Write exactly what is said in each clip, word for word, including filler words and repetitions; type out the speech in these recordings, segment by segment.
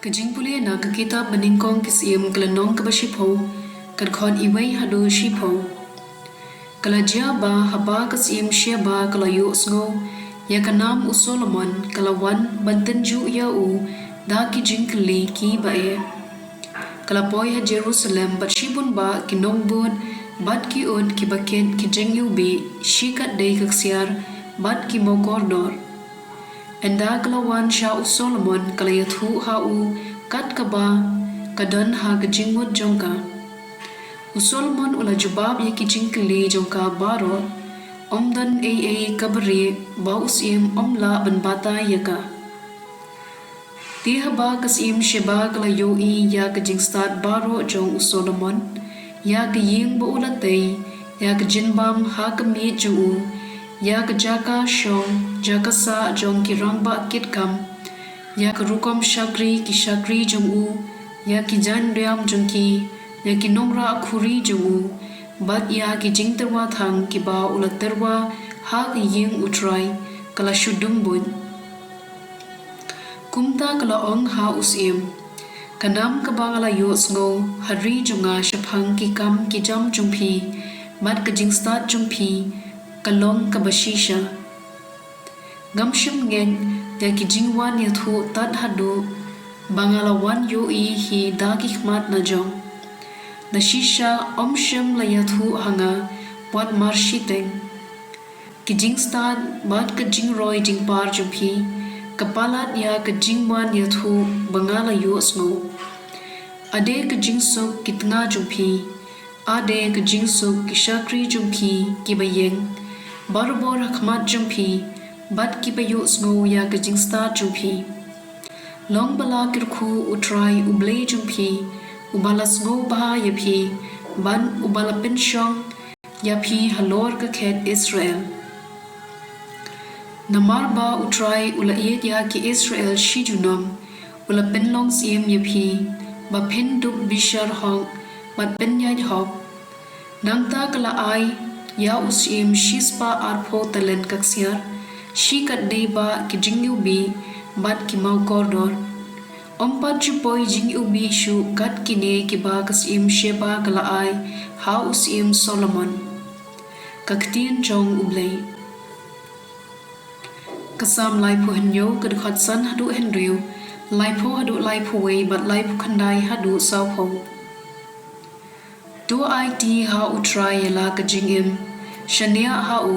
Ka jingpule na ka kitab Banyngkong ki Syiem, ka lynnong kaba shiphew, ka dkhot iwei haduh shiphew. Ka la jia ba haba ka Syiem Sheba ka la ïohsngew ïa ka nam u Solomon, ka la wan ban tynjuh ïa u da ki jingkylli kiba eh. Ka la poi ha Jerusalem bad shibun bah ki nongbud bad ki ut kiba kit ki jingiwbih, shikatdei ka ksiar bad ki mawkordor. Ynda ka la wan sha u Solomon, ka la ïathuh ha u kat kaba ka don ha ka jingmut jong ka. U Solomon u la jubab ïa ki jingkylli jong ka baroh. Ym don ei ei kaba rieh ba u Syiem ym lah ban batai ïa ka. Te haba ka Syiem Sheba ka la ïohi ïa ka jingstad baroh jong u Solomon, ïa ka ïing ba u la tei, ïa ka jingbam ha ka miej jong u, ïa ka jaka shong jaka sah jong ki rangbah kit kam, ïa ka rukom shakri ki shakri jong u, ïa ki jaiñ riam jong ki, ïa ki nongrah khuri jong u, bad ïa ki jingtyrwa thang kiba u la tyrwa ha ka ïing U Trai, ka la shu dum buit. Kumta ka la ong ha u Syiem, ka nam kaba nga la ïohsngew ha ri jong nga shaphang ki kam ki jam jong phi bad ka jingstad jong phi, ka long kaba shisha. Ngam shym ngeit ïa ki jingwan ïathuh tad haduh ba nga la wan ïohi hi da ki khmat na jong. Na shisha ym shym la ïathuh ha nga wat mar shiteng. Ki jingstad bad ka jingroi jingpar jong phi ka palat ïa ka jingwan ïathuh ba nga la ïohsngew. Ade ka jingsuk ki tnga jong phi, ade ka jingsuk ki shakri jong phi kiba ïeng barabor ha khmat jong phi bad kiba ïohsngew ïa ka jingstad jong phi. Long ba la kyrkhu U Trai U Blei jong phi, uba la sngewbha ïa phi bad uba la pynshong ïa phi halor ka khet Israel. Namar ba U Trai u la ïeit ïa ki Israel shi junom, u la pynlong syiem ïa phi ba phin dup bishar hok bad pynïaid hok. Nangta ka la ai ïa u Syiem shispah arphew talent ka ksiar, shikatdei bah ki jingiwbih bad ki mawkordor. Ym pat ju poi jingiwbih shuh kat kine kiba ka Syiem Sheba ka la ai ha u Syiem Solomon. Ka ktien jong U Blei. Ka Salm laiphew hynñiew, ka dkhot san haduh hynriew, laiphew haduh laiphew wei bad laiphew khyndai haduh sawphew. To ai ti ha U Trai ïa la ka jingim, shaniah ha u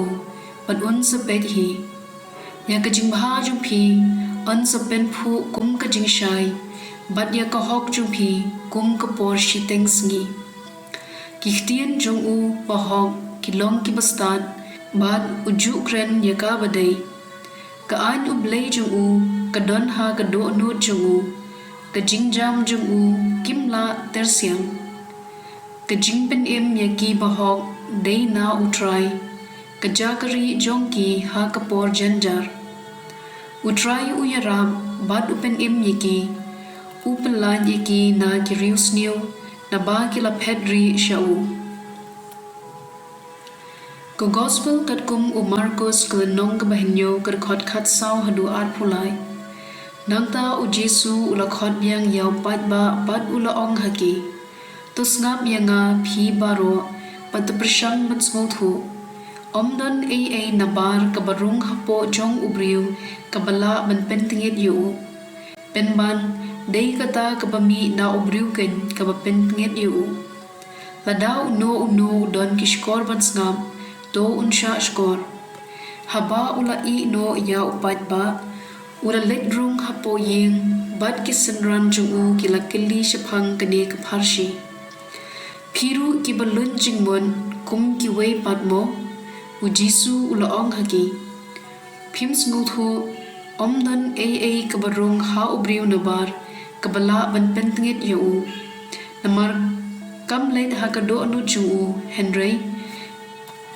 bad un sa peit hi. Ïa ka jingbha jong phi un sa pynphuh kum ka jingshai, bad ïa ka hok jong phi kum ka por shiteng sngi. Ki ktien jong u bahok ki long kiba stad, bad u ju kren ïa kaba dei. Ka aiñ U Blei jong u ka don ha ka dohnud jong u, ka jingjam jong u kim lah tyrsiang. Ka jingpynim ïa ki bahok dei na U Trai, ka jakri jong ki ha ka por jynjar. U Trai u ïarap bad u pynim ïa ki, u pyllait ïa ki na ki riewsniew, naba ki la phet rieh sha u. Ka Gospel katkum u Markos, ka lynnong kaba hynñiew, ka dkhot khatsaw haduh arphew lai. Nangta u Jisu u la khot biang ïa u paidbah bad u la ong ha ki, To sngap ïa nga phi baroh, bad to pyrshang ban sngewthuh. Ym don ei ei nabar kaba rung hapoh jong u briew kaba lah ban pyntngit ïa u. Pynban, dei kata kaba mih na u briew keiñ kaba pyntngit ïa u. Lada uno uno u don ki shkor ban sngap, to un shah shkor. Haba u la ïeh noh ïa u paidbah, u la leit rung hapoh ïing, bad ki synran jong u ki la kylli shaphang kane ka pharshi. Phi ruh kiba luid jingmut kum kiwei pat mo? U Jisu u la ong ha ki, Phim sngewthuh, ym don ei ei kaba rung ha u briew nabar kaba lah ban pyntngit ïa u. Namar kam leit ha ka dohnud jong u, hynrei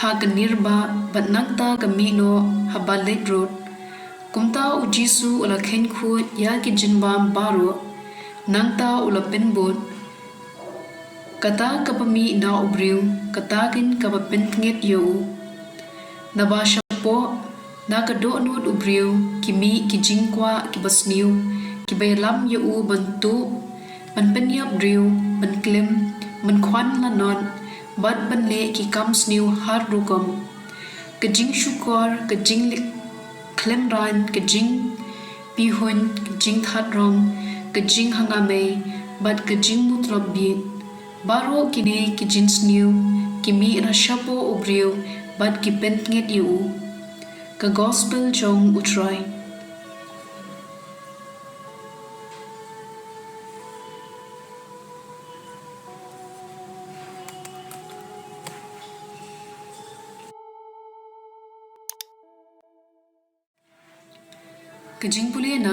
ha ka nirbah, bad nangta ka mih noh haba leit rud. Kumta u Jisu u la kheiñ khuid ïa ki jingbam baroh, nangta u la pynbud, Kata kaba mih na u briew, kata keiñ kaba pyntngit ïa u. Naba shapoh, na ka dohnud u briew, ki mih ki jingkwah kiba sniew, ki Ba ïalam ïa u ban tuh, ban pynïap briew, ban klim, ban khwan lanot, bad ban leh ki kam sniew har rukom. Ka jingshukor, ka jingkhlem raiñ, ka jingpihuiñ, ka jingthad rong, ka jinghangamei, bad ka jingmutlop bieit. Baroh kine ki jingsniew ki mih na shapoh u briew bad ki pyntngit ïa u. Ka Gospel jong U Trai. Ka jingpule na